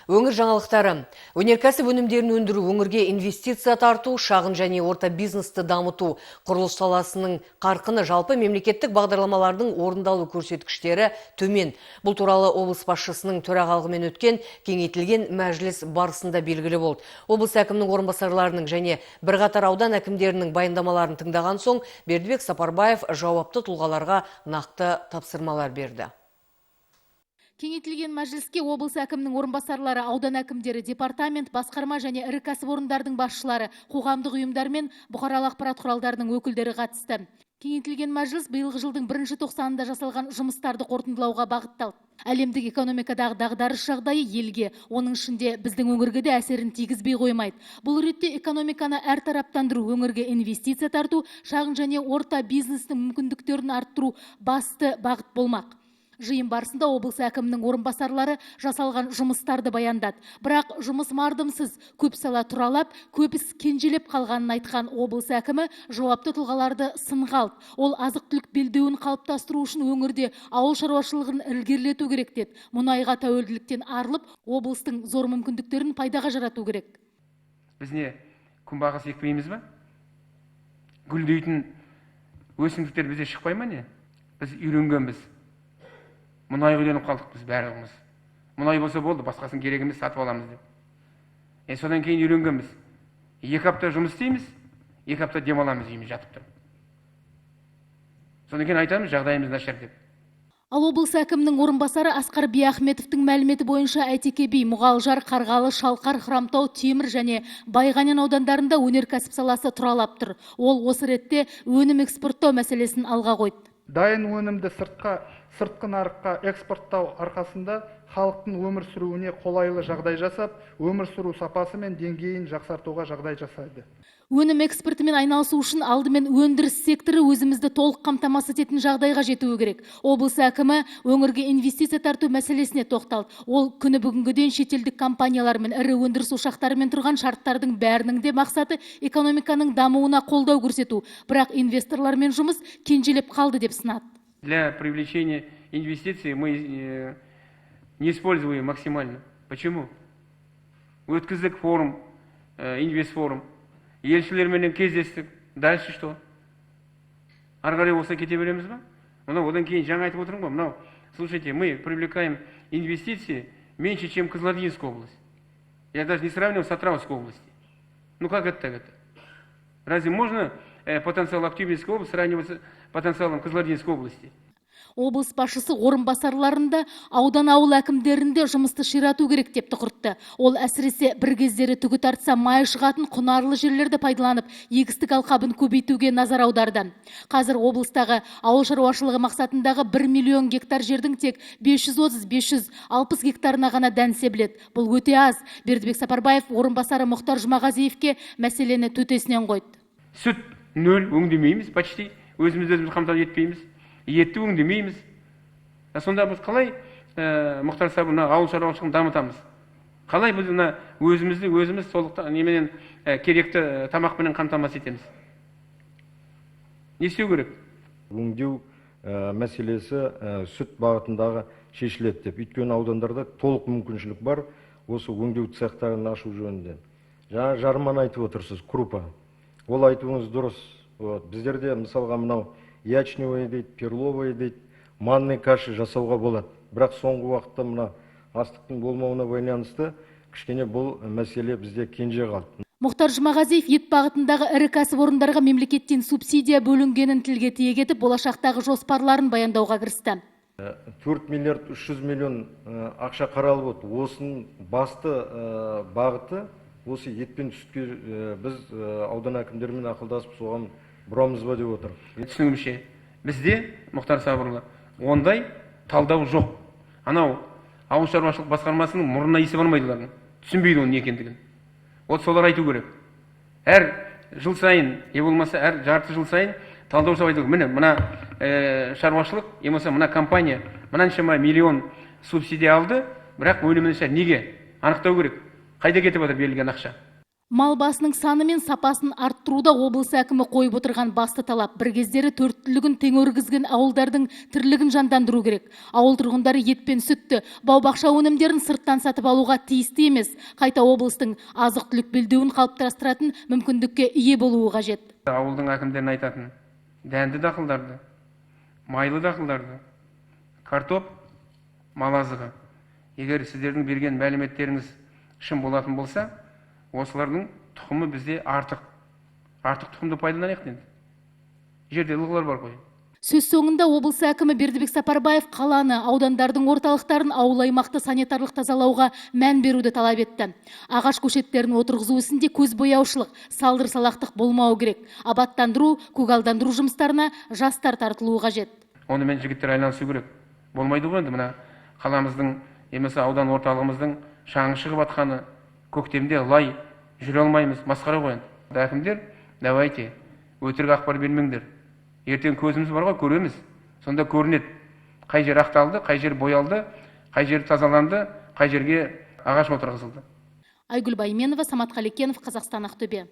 Өңір жаңалықтары. Өнеркәсіп өнімдерін өндіру, өңірге инвестиция тарту, шағын және орта бизнесті дамыту, құрылыс саласының қарқыны, жалпы мемлекеттік бағдарламалардың орындалу көрсеткіштері төмен. Бұл туралы облыс басшысының төрағалығымен өткен кеңейтілген мәжіліс барысында белгілі болды. Облыс әкімінің орынбасарларының және бірқатар аудан әкімдерінің баяндамаларын тыңдаған соң Бердібек Сапарбаев жауапты тұлғаларға нақты тапсырмалар берді. Кеңейтілген мәжіліске облыс әкімінің орынбасарлары, аудан әкімдері, департамент, басқарма және ірі кәсіпорындардың басшылары, қоғамдық ұйымдар мен бұқаралық ақпарат құралдарының өкілдері қатысты. Кеңейтілген мәжіліс биылғы жылдың бірінші тоқсанында жасалған жұмыстарды қорытындылауға бағытталды. Әлемдік экономикадағы дағдарыс жағдайы елге, оның ішінде біздің өңірге де әсерін тигізбей қоймайды. Бұл ретте экономиканы әртараптандыру, өңірге инвестиция тарту, шағын және орта бизнестің мүмкіндіктерін арттыру басты бағыт болмақ. Жиын барысында облыс әкімінің орынбасарлары жасалған жұмыстарды баяндады. Бірақ жұмыс мардымсыз, көп сала тұралап, көп іс кенжелеп қалғанын айтқан облыс әкімі жауапты тұлғаларды сынға алды. Ол азық-түлік белдеуін қалыптастыру үшін өңірде ауыл шаруашылығын ілгерілету керек деді. Мұнайға тәуелділіктен арылып, облыстың зор мүмкіндіктерін пайдаға жарату керек. Біз не, күнбағыс екпейміз ба? Гүлдейтін өсімдіктер бізде шықпай ма не? Біз үйренгенбіз. Мұнайға үйреніп қалдық біз барлығымыз. Мұнай болса болды, басқасын керек емес, сатып аламыз деп. Содан кейін үйренгенбіз. 2 апта жұмыс істейміз, 2 апта демаламыз үйімізде жатып тұрып. Содан кейін айтамыз, жағдайымыз нашар деп. Ал облыс әкімінің орынбасары Асқар Биахметовтің мәліметі бойынша Әйтеке би, Мұғалжар, Қарғалы, Шалқар, Хромтау, Темір және Байғанин аудандарында өнеркәсіп саласы тұралап тұр. Ол осы ретте өнім экспорттау мәселесін алға қойды. Дайын өнімді сыртқы нарыққа экспорттау арқасында халықтың өмір сүруіне қолайлы жағдай жасап, өмір сүру сапасы мен деңгейін жақсартуға жағдай жасайды. Өнім экспортымен айналысу үшін алдымен өндіріс секторы өзімізді толық қамтамасыз ететін жағдайға жетуі керек. Облыс әкімі өңірге инвестиция тарту мәселесіне тоқталды. Ол күні бүгінгіден шетелдік компаниялармен, ірі өндіріс ошақтарымен тұрған шарттардың бәрінің де мақсаты экономиканың дамуына қолдау көрсету. Бірақ инвесторлармен жұмыс кенжелеп қалды деп сынады. Для привлечения инвестиций мы не используем максимально. Почему? Өткіздік форум, инвестфорум. Елшілерменен кездестік. Дальше что? Ары қарай осылай кете береміз ба? Мынау одан кейін жаңа айтып отырмын ғой, мынау, слушайте, мы привлекаем инвестиции меньше, чем Кызылординская область. Я даже не сравнивал с Атырауской областью. Ну как это так это? Разве можно потенциал Актюбинской области сравнивать с потенциалом Кызылординской области? Облыс басшысы орынбасарларында, аудан ауыл әкімдерінде жұмысты ширату керек деп тұқыртты. Ол әсіресе бір кездері түгі тартса майы шығатын құнарлы жерлерді пайдаланып, егістік алқабын көбейтуге назар аударды. Қазір облыстағы ауыл шаруашылығы мақсатындағы 1 миллион гектар жердің тек 530-560 гектарына ғана дән себіледі. Бұл өте аз. Бердібек Сапарбаев орынбасары Мұхтар Жұмағазиевке мәселені төтесінен қойды. Сүт нөл өңдемейміз, почти өзіміз өзіміз қамтамасыз етпейміз. Етті өңдемейміз. Сонда біз қалай, Мұхтар Сабыр, мына ауыл шаруашылығын дамытамыз? Қалай біз мына өзімізді өзіміз толық неменен, керекті тамақпенен қамтамасыз етеміз? Не істеу керек? Өңдеу мәселесі сүт бағытындағы шешіледі деп. Өйткені аудандарда толық мүмкіншілік бар осы өңдеу цехтарын ашу жөнінде. Жаңа жарманы айтып отырсыз, крупа. Ол айтуыңыз дұрыс. Біздерде мысалға мынау ячневый дейді, перловый дейді, манный каша жасауға болады. Бірақ соңғы уақытта мына астықтың болмауына байланысты кішкене бұл мәселе бізде кенже қалды. Мұхтар Жұмағазиев ет бағытындағы ірі кәсіпорындарға мемлекеттен субсидия бөлінгенін тілге тиек етіп, болашақтағы жоспарларын баяндауға кірісті. 4 миллиард 300 миллион ақша қаралып отыр. Осының басты бағыты осы ет пен сүтке, біз аудан әкімдерімен ақылдасып соған бұрамыз ба деп отыр. Түсінігімше, бізде, Мұхтар Сабырұлы, ондай талдау жоқ. Анау ауыл шаруашылық басқармасының мұрнына иісі бармайды олардың. Түсінбейді оның не екендігін. Вот солар айту керек. Әр жыл сайын, не болмаса әр жарты жыл сайын талдау жасап айту керек. Міне, мына шаруашылық, не болмаса мына компания мынаншама миллион субсидия алды, бірақ өнімі нашар. Неге? Анықтау керек. Қайда кетіп жатыр берілген ақша? Мал басының саны мен сапасын арттыруда облыс әкімі қойып отырған басты талап: бір кездері төрт түлігін тең өргізген ауылдардың тірлігін жандандыру керек. Ауыл тұрғындары ет пен сүтті, бау-бақша өнімдерін сырттан сатып алуға тиісті емес. Қайта облыстың азық-түлік белдеуін қалыптастыратын мүмкіндікке ие болуы қажет. Ауылдың әкімдеріне айтатын: дәнді дақылдарды, майлы дақылдарды, картоп, мал азығы. Егер сіздердің берген мәліметтеріңіз шын болатын болса, осылардың тұқымы бізде артық. Артық тұқымды пайдаланайық енді. Жерде ылғалар бар ғой. Сөз соңында облыс әкімі Бердібек Сапарбаев қаланы, аудандардың орталықтарын, ауыл аймақты санитарлық тазалауға мән беруді талап етті. Ағаш көшеттерін отырғызу ісінде көз бояушылық, салдыр салақтық болмауы керек. Абаттандыру, көгалдандыру жұмыстарына жастар тартылуы қажет. Онымен жігіттер айналысу керек. Болмайды ғой енді мына қаламыздың, немесе аудан орталығымыздың шаңы шығып атқаны, көктемде лай жүре алмаймыз, масқара ғой енді. Әкімдер, давайте, өтірік ақпар бермеңдер. Ертең көзіміз бар ғой, көреміз. Сонда көрінеді, қай жер ақталды, қай жер боялды, қай жер тазаланды, қай жерге ағаш отырғызылды. Айгүл Байменова, Самат Қалекенов, Қазақстан, Ақтөбе.